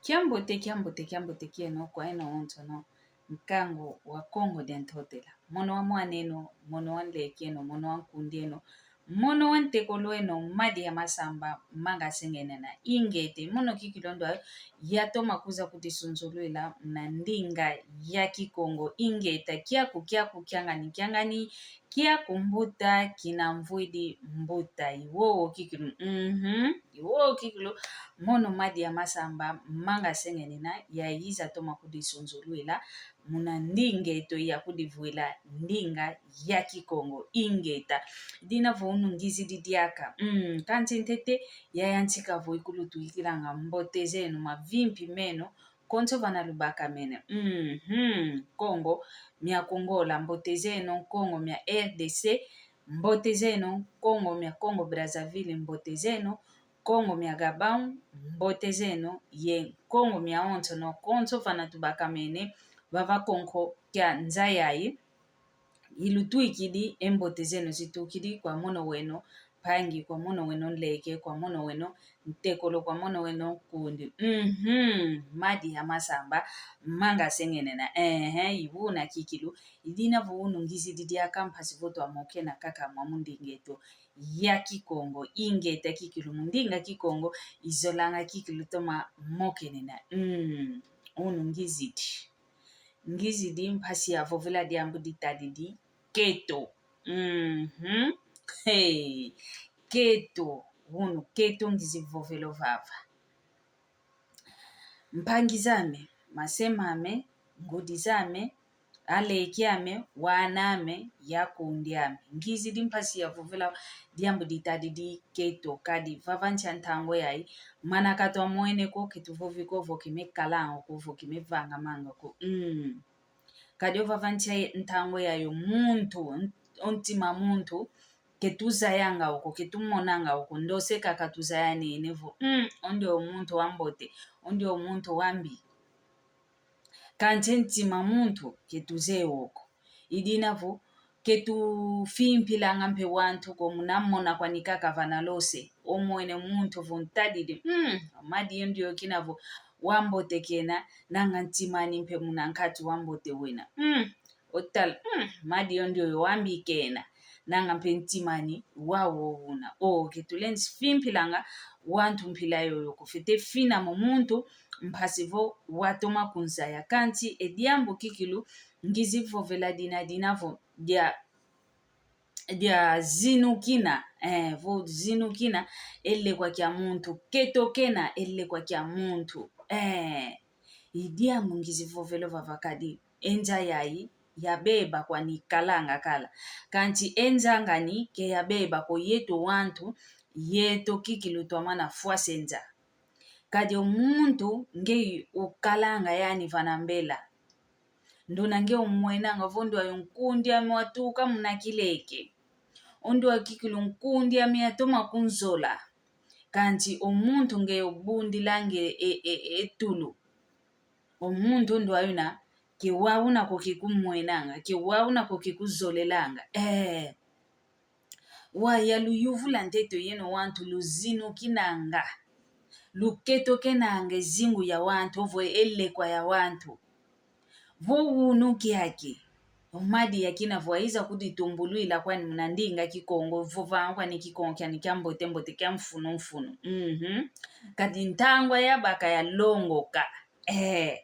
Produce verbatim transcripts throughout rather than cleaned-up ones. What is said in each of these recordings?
Kiambote, kiambote, kiambote kieno kwa eno onsono, nkangu wa Kongo dia Ntotela. Mono wa mwan'eno, mono wa nlek'eno, mono wa nkund'eno, mono wa ntekolo'eno, Madi ya Masamba, manga sengenena. Ingeta, mono kikilu ndwa yatoma kuza kudisunzulwila na ndinga ya Kikongo. Ingeta, kiaku, kiaku, kiangani, kiangani, kiaku mbuta, kina mvwidi mbuta. I wowo kikilu, mhm, i wowo kikilu, mono Madi ya Masamba, manga sengenena, yayiza toma kudisunzulwila muna ndinga eto ya kudivwila ndinga ya Kikongo. Ingeta. Dina vo unu ngizidi diaka. Mm, kansi ntete, yayantika vo ikulu tuikilanga mbote zeno, mavimpi meno, konso vana lubakamene. Mhm. Kongo mia Kongola, mbote zeno. Kongo mia R D C, mbote zeno. Kongo mia Congo Brazzaville, mbote zeno. Kongo mia Gabão, mbote zeno. Ye Kongo mia onsono, konso vana tubakamene, vava konko kia nza yayi. Ilutwikidi, e mbote zeno zitukidi kwa mono weno mpangi, kwa mono weno nleke, kwa mono weno ntekolo, kwa mono weno nkundi. Mhm. Madi ya Masamba, manga sengenena. Ehe, i wuna kikilu. I dina vo unu ngizidi diaka mpasi vo twamokena kaka mwa mu ndinga eto ya Kikongo. Ingeta kikilu, mu ndinga Kikongo, i zolanga kikilu toma mokenena. Mm. Unu ngizidi. Ngizidi mpasi ya vovela diambu ditadidi keto. Mhm. Hey. Keto. Unu keto ngizi vovela vava. Mpangi zame, mase mame, ngudi zame, aleki ame, wana ame, ya kundi ame. Ngizidi mpasi ya vovela diambu ditadidi keto, kadi vava nsi a ntangu yayi, mana ka twamwene ko, ke tuvovi ko vo ke mekalanga ko, vo ke mevangamanga ko. Mm. Kadi o vava nsi a ntangu yayi o muntu, o ntima muntu, ke tuzayanga oko, ke tumonanga oko, ndose kaka tuzayanene vo, mm, o ndio muntu wa mbote, o ndio muntu wa mbi. Kansi e ntima muntu ke tuzeye oko. I dina vo ke tufimpilanga mpe wantu ko, muna mona kwani kaka vana lose. Omwene muntu vo ntadidi, mm, Madi yo ndio kina vo wa mbote kena, nanga ntim'ani mpe muna nkati wa mbote wena. Mm. Otala, mm, Madi yo ndio yo wa mbi kena. Nanga mpe ntim'ani wau una. O, ke tulendi fimpilanga wantu mpila yoyo ko. Fwete fina mo muntu mpasi vo watoma kunzaya. Kansi e diambu kikilu ngizi vovela dina, dina vo dia, dia zinukina. Eh, vo zinukina e lekwa kia muntu. Keto kena e lekwa kia muntu. Eh. I diambu ngizi vovela vava kadi e nza yayi yabeba kwani kalanga kala. Kansi e nza ngani ke yabeba ko, yeto wantu, yeto kikilu twamana fwasa e nza. Kadi o muntu nge ukalanga yani vana mbela. Ndona nge umwenanga vo ndwa yo nkundi ame watuka muna kileke. O ndwa kikilu nkundi ame yatoma kunzola. Kansi o muntu nge ubundilanga e, e, e tulu. O muntu ndwa yuna, ke wau una ko ke kumwenanga, ke wau una ko ke kuzolelanga. Eh. Wau yaluyuvula ntete yeno wantu luzinukinanga. Luketokenanga e zingu ya wantu, ovo e lekwa ya wantu. Vo unu kiaki. O Madi ya kina vo wayiza kuditumbulwila kwani muna ndinga Kikongo, vovanga kwani Kikongo kiani kia mbote mbote, kia mfunu mfunu. Mhm. Kadi ntangwa yabaka yalongoka. Eh.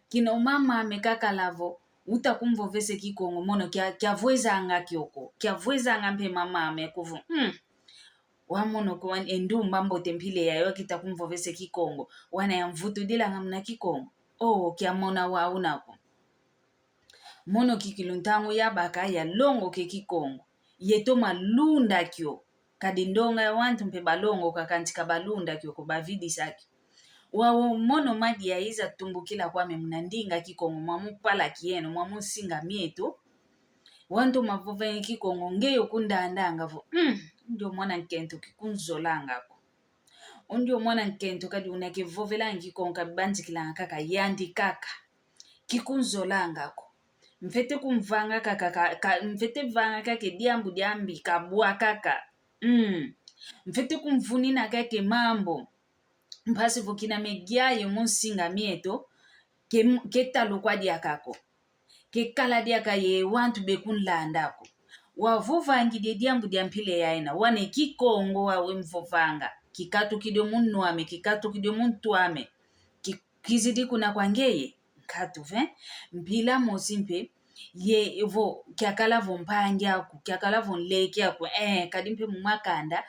Kina o mama ame kakala vo, uta kumvovese Kikongo, mono kia, kia vwezanga kioko. Kia vwezanga mpe mama ame kuvo. Mm. Wamono ko wani e ndumba mbote mpila yayi wakita kumvovese Kikongo. Wana yamvutudilanga muna Kikongo. O, kiamona wau una ko. Mono kikilu ntangu yabaka yalongoka e Kikongo. Yetoma lunda kio. Kadi ndonga ya wantu mpe balongoka kansi ka balunda kio ko, bavidisa kio. Wau mono Madi yayiza tumbukila kwame muna ndinga Kikongo, mwamu pala kieno, mwamu nsinga mieto. Wantu mavovanga Kikongo, nge yo kundandanga vo, mm, ndio mwana nkento kikunzolanga ko. O ndio mwana nkento kadi una kevovelanga Kikongo, kabibanzikilanga kaka yandi kaka. Kikunzolanga ko. Mfwete kumvanga kaka, ka, ka, mfwete vanga kaka e diambu diambi, kabwa kaka. Mm. Mfwete kumvunina kaka e mambu. Mpasi vo kina megiayo mu nsinga mieto, ke, ke talu kwa diaka ko. Ke kala diaka ye wantu bekunlanda ko. Wavovangidi diambu dia mpila yayina, wana e Kikongo wawe mvovanga. Kikatukidi mu nwa ame, kikatukidi mu ntu ame. Ki, kizidi kuna kwa ngeye, nkatu ve. Mpila mosi mpe, ye vo, kiakala vo mpangi aku, kiakala vo nleke aku, eh, kadi mpe mu makanda,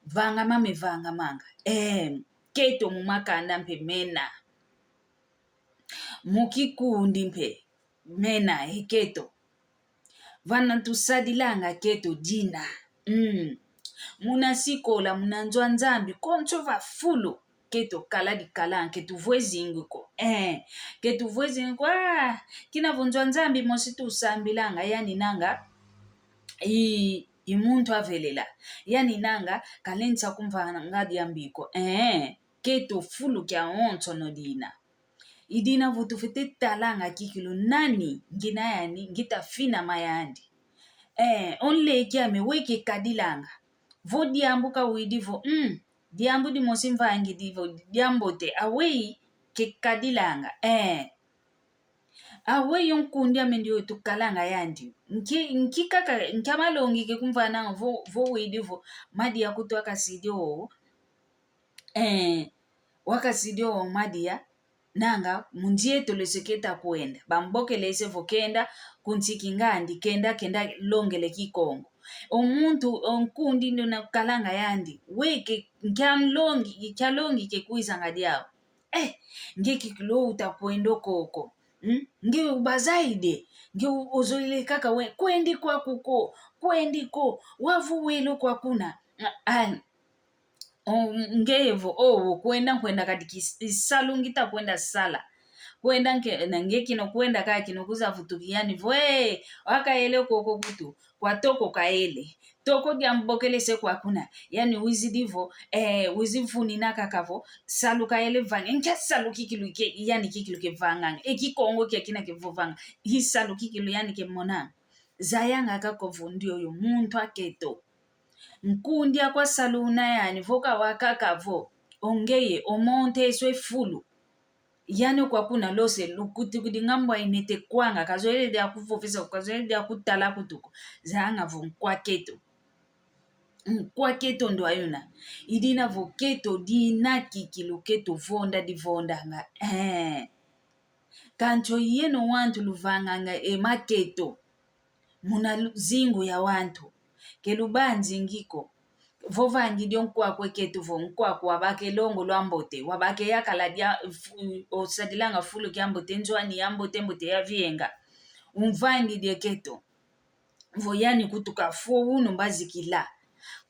vangama mevangamanga. Eh, keto mu makanda mpe mena. Mu kikundi mpe, mena e keto. Vana tusadilanga keto dina. Mm. Muna sikola, muna nzo a Nzambi, konso va fulu. Keto kala dikala, ke tuvwe zingu ko. Eh, ke tuvwe zingu ko. Ah, kina vo nzo a Nzambi mosi tusambilanga, yani nanga, i, i muntu avelela. Yani nanga, kalensa kumvanga diambu ko. Eh, keto fulu kiawonsono dina. I dina vo tufwete talanga kikilu nani ngina yani, ngita finama yandi. Eh, o nleke ame wei kekadilanga. Vo diambu kawidi vo, mm, diambu dimosi mvangidi vo diambote, awei kekadilanga. Eh. Awei o nkundi ame ndioyo tukalanga yandi. Nki, nki kaka, nki a malongi kekumvananga vo, vo widi vo, madia kutu akasidi o. Eh, wakasidi o madia, nanga, mu nzieto lwese keta kwenda. Bambokele ese vo kenda, kunsiki ngandi, kenda, kenda longele Kikongo. O muntu, o nkundi ndo nakalanga yandi, weke, nkia nlongi, nkia longi kekwizanga diau. Eh, nge kikilu uta kwenda koko. Hmm? Nge ubazaide, nge u-, ozoile kaka we, kwendi kwaku ko, kwendi ko, wavu welo kwakuna. Ah, ah, o, ngeye vo, o, kwenda nkwenda kadi kis-, isalu ngita kwenda sala. Kwenda nke, na nge kino kwenda ka kino kuza vutuki yani vo, eh, wakaele koko kutu, kwa toko kaele. Toko diambokele se kwakuna, yani wizidi vo, eh, wizi vunina kaka vo, salu kaele vanga, nkia salu kikilu ke, yani kikilu kevanganga, e Kikongo kia kina kevovanga, i salu kikilu yani kemonanga. Zayanga kaka vo ndioyo muntu a keto. Nkundi akwa salu una yani, vo kawakaka vo, o ngeye, o monte eso e fulu. Yani kwakuna lose, lukutukidi ngambo a inete kwanga, kazoele dia kuvovesa, kazoele dia kutala kutu ko. Zayanga vo nkwa keto. Nkwa keto ndo ayuna. I dina vo keto dina kikilu keto vonda divondanga. Eh. Kansi yeno wantu luvanganga e maketo muna lu-, zingu ya wantu. Ke lubanzingi ko. Vo vangidi o nkwaku e keto vo nkwaku wabaka e longo lwambote, wabaka e yakala dia fu-, osadilanga fulu kiambote, nzo ani yambote mbote ya vienga. Umvangidi e keto. Vo yani kutu kafwa unu mbazikila.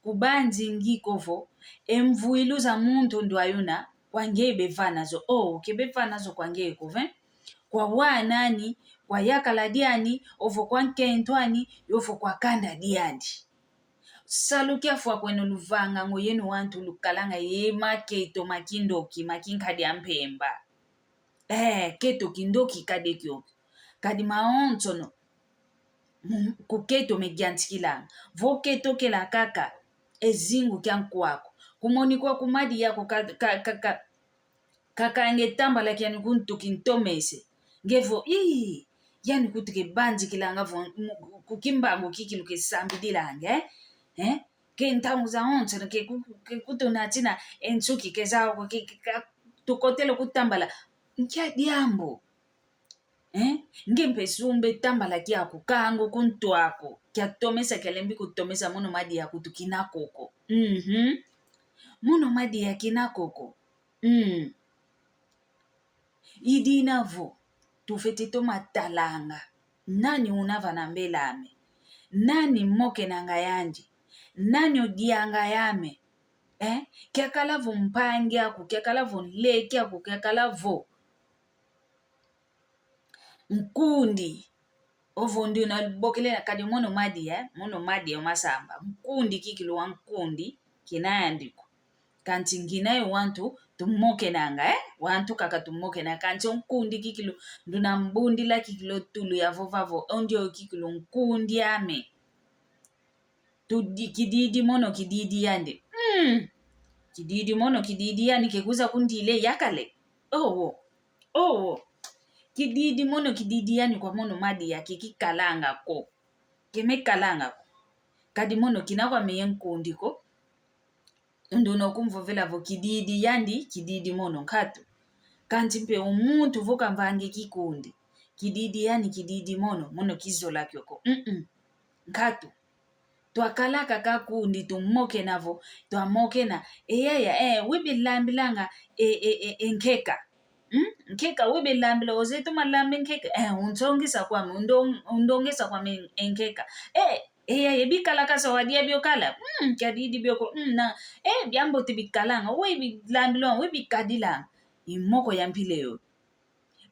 Kubanzingi ko vo, e mvwilu za muntu ndo ayuna, kwa ngeye bevana zo. Oh, ke bevana zo kwa ngeye ko ve. Kwa wana ani, kwa yakala diani, ovo kwa nkento ani, ovo kwa kanda diandi. Salu kiafwa kweno luvanga ngo yeno wantu lukalanga ye maketo ma kindoki, ma kinkadi a mpemba. Eh, keto kindoki kadi kiokio. Kadi mawonsono, mu-, ku keto megiantikilanga. Vo keto kela kaka, e zingu kia nkwaku. Kumoni kwaku madia ko ka, ka, ka, ka, kakange tambala kiani kuntu kintomese. Nge vo, ii, yani kutu kebanzikilanga vo, mu-, ku kimbangu kikilu kesambidilanga, eh? Eh? Ke ntangu zawonso, ke ku-, ke kutunatina e nsuki ke zau, ke, ke, ke, tukotele kutambala. Nkia diambu? Eh? Nge mpe sumbe tambala kiaku, kangu kuntu aku, kiatomesa, kialembi kutomesa mono madia kutu kina koko. Mhm. Mono madia kina koko. Mm. I dina vo, tufwete toma talanga. Nani una vana mbel'ame? Nani mokenanga yandi? Nani odianga yame? Eh? Kiakala vo mpangi aku, kiakala vo nleke aku, kiakala vo nkundi. Ovo ndiona bokele na kadi mono madia, eh? Mono madia masamba. Nkundi kikilu wa nkundi, kina yandi ko. Kansi ngina yo wantu tumokenanga, eh? Wantu kaka tumokenanga. Kansi o nkundi kikilu, nduna mbundila kikilu tulu ya vova vo, o ndioyo kikilu nkundi ame. Tudi-, kididi mono kididi yandi. Mm. Kididi mono, kididi yani kekuza kundila yakala. Owo. Owo. Kididi mono, kididi yani kwa mono madi ya kekikalanga ko. Kemekalanga ko. Kadi mono kina kwame ye nkundi ko. Nduna okumvovela vo kididi yandi, kididi mono nkatu. Kanti mpe o muntu vo kamvangi kikundi. Kididi yani, kididi mono, mono kizola kio ko. Mm-mm. Nkatu. Twakala kaka kundi tumokena vo, twamokena. Eyaya, eh, wibilambilanga, e, e, e, e nkeka. Hmm? Nkeka wibilambila, ozeye toma lamba e nkeka. Eh, unsongesa kwame, undong-, undongesa kwame e nkeka. Eh, eyaya, bikalakasa wadia biokala. Hmm, kiadidi bioko. Hmm, na, eh, biambote bikalanga, wibilambilanga, wibikadilanga. I moko ya mpila yo.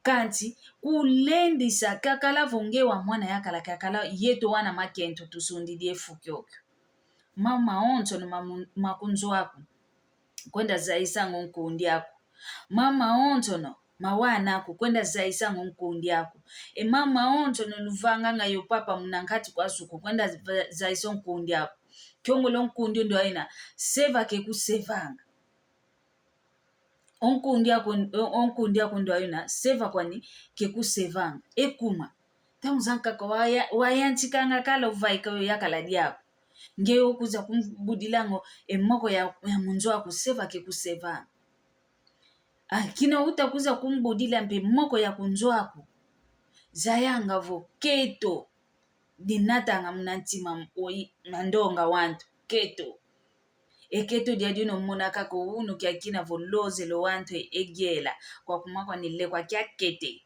Kanti kulendisa kakala vo nge wa mwana yakala, kakala yeto wana makento tusundidi e fu kiokio. Mama onsono ma mu-, ma kunzo aku, kwenda zayisanga o nkundi aku. Mama onsono ma wana aku, kwenda zayisanga o nkundi aku. E mama onsono luvanganga yo papa muna nkati kwa suku, kwenda za-, zayisa o nkundi aku. Kiongolo o nkundi ndo ayina, seva kekusevanga. O nkundi aku, o, o nkundi aku ndo ayina, seva kwani kekusevanga. E kuma. Ntangu zankaka waya-, wayantikanga kala uvaika yo yakala diaku. Nge okuza kumbudilanga o, e moko ya, ya munzo aku seva kekusevanga. Ah, kina uta kuza kumbudila mpe moko ya kunzo aku. Zayanga vo keto dinatanga muna ntima m-, oi-, ma ndonga wantu. Keto. E keto dia dina omona kaka unu kiakina vo lozele o wantu e-, egiela. Kwa kuma kwani lekwa kiakete.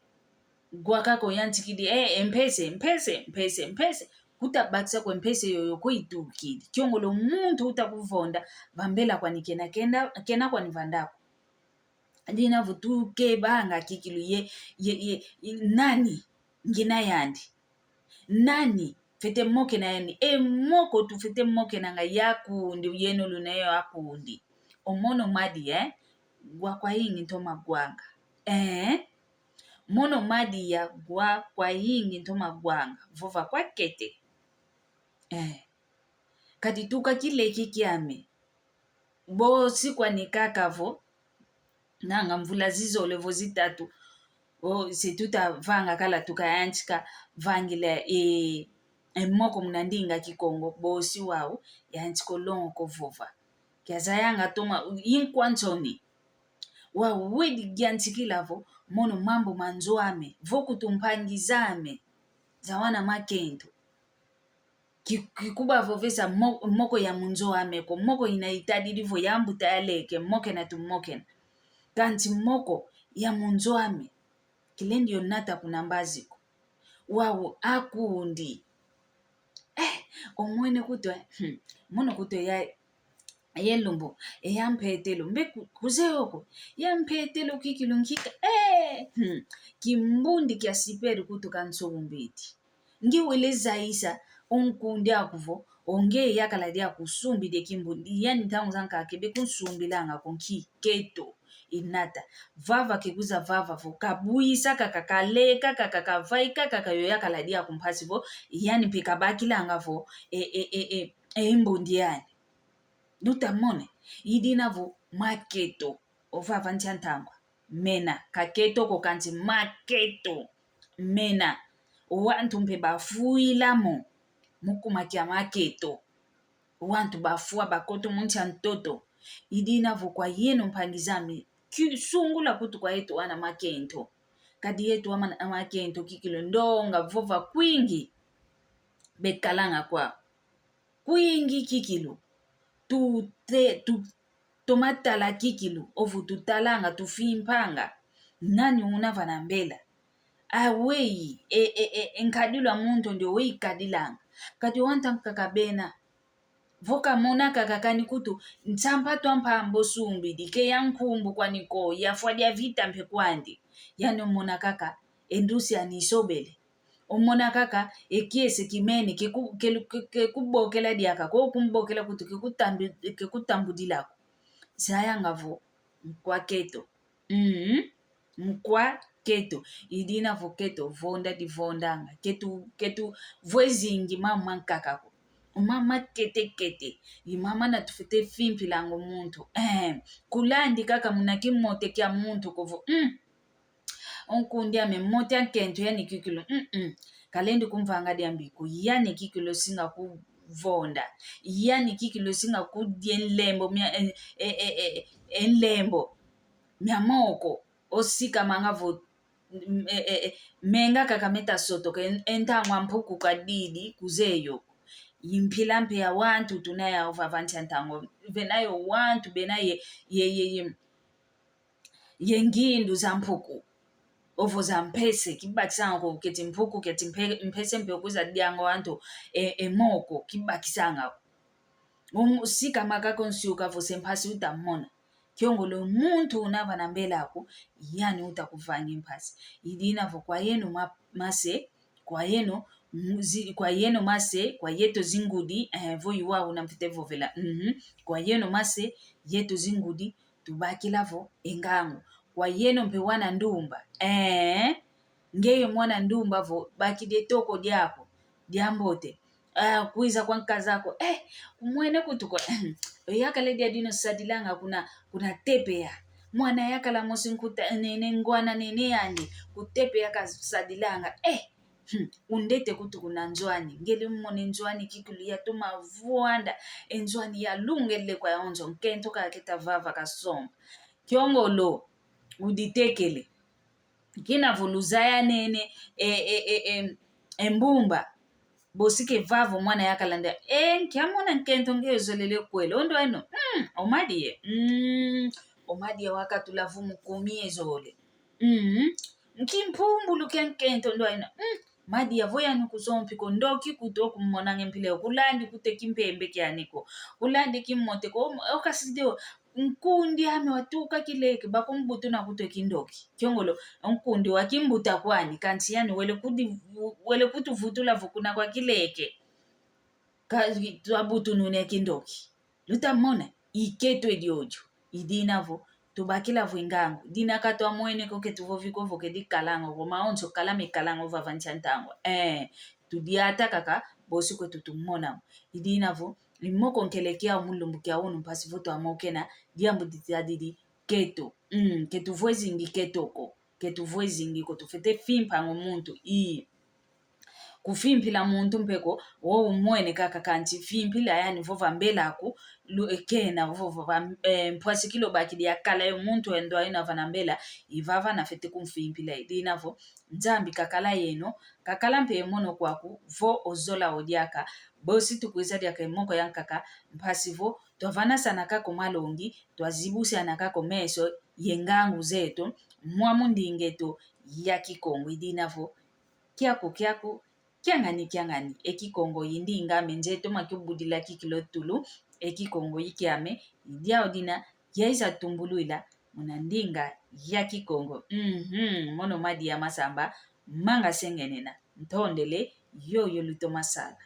Gwa kaka oyantikidi, eh, e mpese, mpese, mpese, mpese. Kuta bakisa kwe mpese yoyo kwe itukidi. Kiongolo muntu uta kuvonda, vambela kwani kena, kena, kena kwani vanda ko. Dina vo tukebanga kikilu ye, ye, ye, ye, nani ngina yandi? Nani fete mokena yandi? E moko tufete mokenanga ya kundi, yeno luna yo akundi. O mono madi, eh? Gwa kwayingi ntoma gwanga. Eh? Mono madi ya gwa kwayingi ntoma gwanga. Vova kwakete. Eh. Kadi tuka kileke kiame. Bosi kwani kaka vo, nanga mvula zizole vo zitatu, o, se tuta vanga kala tukayantika vangila e, e moko muna ndinga Kikongo, bosi wau, yantika o longoka o vova. Kiazayanga toma, i nkwa nsoni. Wau wedi yantikila vo, mono mambu ma nzo ame, vo kutu mpangi zame, za wana makento. Ki-, kikubavovesa mo-, moko ya munzo ame ko, moko ina itadidi vo ya mbuta ya leke, mokena tumokena. Kanti moko ya munzo ame, kilendi yo nata kuna mbazi ko. Wau akundi. Eh, omwene kutu, eh, hmm, mono kutu ya, ye lumbu, e ya mpetelo, mbe ku-, kuzeye ko, ya mpetelo kikilu nkika, eh, hmm, kimbundi kia siperi kutu kansumbidi. Nge wele zayisa o nkundi aku vo, o nge yakala diaku usumbidi e kimbundi, yani ntangu zankaka kebe kunsumbilanga ko nki, keto, inata. Vava kekuza vava vo, kabwisa kaka, kaleka kaka, kavaika kaka yo yakala diaku mpasi vo, yani mpe kabakilanga vo, e, e, e, e, e mbundi yani. Luta mona, idina vo maketo, ovava ntia ntangwa. Mena, ka keto ko kanti maketo. Mena, o wantu mpe bafwila mo, mu kuma kia maketo. O wantu bafwa, bakoto mu ntia ntoto. Idina vo kwa yeno mpangi zame, ki-, sungula kutu kwa yeto wana makento. Kadi yeto wana makento kikilu ndonga vova kwingi. Bekalanga kwa kwingi kikilu. Tute-, tu-, toma tala kikilu, ovo tutalanga, tufimpanga. Nani una vana mbela? Aweyi, e, e, e, e nkadilu a muntu ndio weyi kadilanga. Kadi wanta nkaka bena. Vo kamona kaka kani kutu, nsampa twa mpamba osumbidi, ke ya nkumbu kwani ko, yafwa dia vita mpe kwandi. Yani omona kaka, e ndusi ani isobele. Omona kaka e kiese kimene, ke ku-, ke lu-, ke, ke kubokela diaka ko, kumbokela kutu, ke kutambi-, ke kutambudila ko. Zayanga vo, nkwa keto. Mm, nkwa keto. Idina vo keto, vonda divondanga. Ketu, ketu vwezingi mama nkaka ko. Mama kete kete. I mama na tufwete fimpilango muntu. Eh, kulandi kaka muna kimote kia muntu ko vo, mm. O nkundi ame mote a nkento yani kikilu. Mm-mm. Kalendi kumvanga diambi ko. Yani kikilu singa kuvonda. Yani kikilu singa kudia nlembo mia, eh, eh, eh, eh, eh, nlembo mia moko. Osikamanga vo, mm, eh, eh, eh, menga kaka meta sotoka, e, e ntangwa mpuku kadidi kuzeyo. I mpila mpe ya wantu tuna yau vava nsi a ntangu. Vena yo wantu bena ye, ye, ye, ye, ye ngindu za mpuku. Ovo za mpese, kibakisanga ko keti mpuku, keti mpe-, mpese mpe kwiza dianga wantu, e, e moko, kibakisanga. Um, sikama kaka onsiuka vo se mpasi utamona. Kiongolo muntu una vana mbele aku, yani utakuvangi mpasi. I dina vo kwa yeno ma-, mase, kwa yeno, mu-, zi-, kwa yeno mase, kwa yeto zingudi, eh, vo yuwa una mfite vovela. Mhm. Kwa yeno mase, yeto zingudi, tubakila vo e ngangu. Kwa yeno mpe wana ndumba. Eh, ngeyo mwana ndumba vo, bakidi e toko diaku, diambote. Ah, kwiza kwa nkazi aku. Eh, kumwene kutu ko. Oyakala e dia dina osadilanga kuna, kuna tepeya. Mwana yakala mosi nkuta, nene ngwana nene yandi. Kutepeya kasadilanga. Eh, hmm, undete kutu kuna nzo ani. Ngele mumone nzo ani kikilu yatoma vwanda. E nzo ani yalungele kwa yonzo. Nkento kaketa vava kasomba. Kiongolo, uditekele. Kina vo luzaya nene, e, e, e, e, e mbumba. Bosi ke vava o mwana yakala nda. E, nkia mona nkento nge ozolele kwele. O ndo eno. Mm, o Madia. Mm, o Madia wakatula vumu kumi ezole. Mm, nki mpumbulu kia nkento ndo eno. Mm, Madia vo yani kuzompi ko ndoki kutu kumonange mpila yo. Kulandi kute kimpembe kiani ko. Kulandi kimote ko. Okasi dio. Nkundi ame watuka kileke, bakumbutu na kutwe kindoki. Kiongolo, nkundi wa kimbuta kwani, kansi yani wele kudi-, wele kutuvutula vo kuna kwa kileke. Ka, twabutunune kindoki. Lutamona, i keto e diodio. I dina vo, tubakila vo e ngangu. Dina ka twamwene ko ke tuvovi ko vo ke dikalanga, ko maonso kala mekalango vava nsi a ntangu. Eh, tudiata kaka, bosi kwetu tumona mo. I dina vo, i moko nkele kiau mu lumbu kia unu mpasi vo twamokena, diambu ditadidi keto. Mm, ke tuvwe zingi keto ko. Ke tuvwe zingi ko tufwete fimpango muntu. Ii. Kufimpila muntu mpe ko, wo umwene kaka kansi fimpila yani vova mbele aku, lu-, eh, kena vova, eh, mpwasi kilo bakidi yakala yo muntu endo aina vana mbele, i vava nafwete kumfimpila i dina vo, Nzambi kakala yeno, kakala mpe ye mono kwaku, vo ozola o diaka, bosi tukwiza diaka e moko yankaka, mpasi vo, twavanasana kako malongi, twazibusiana kako meso, ye ngangu zeto, mwamu ndinga eto ya Kikongo, i dina vo, kiaku, kiaku, kiangani, kiangani, e Kikongo i ndinga ame nzeto ma kiubudila kikilo tulu, e Kikongo i kiame, i diau dina, kiaiza tumbuluila, muna ndinga ya Kikongo. Mhm, mono Madia Masamba, manga sengenena, ntondele, yoyo lutoma sala.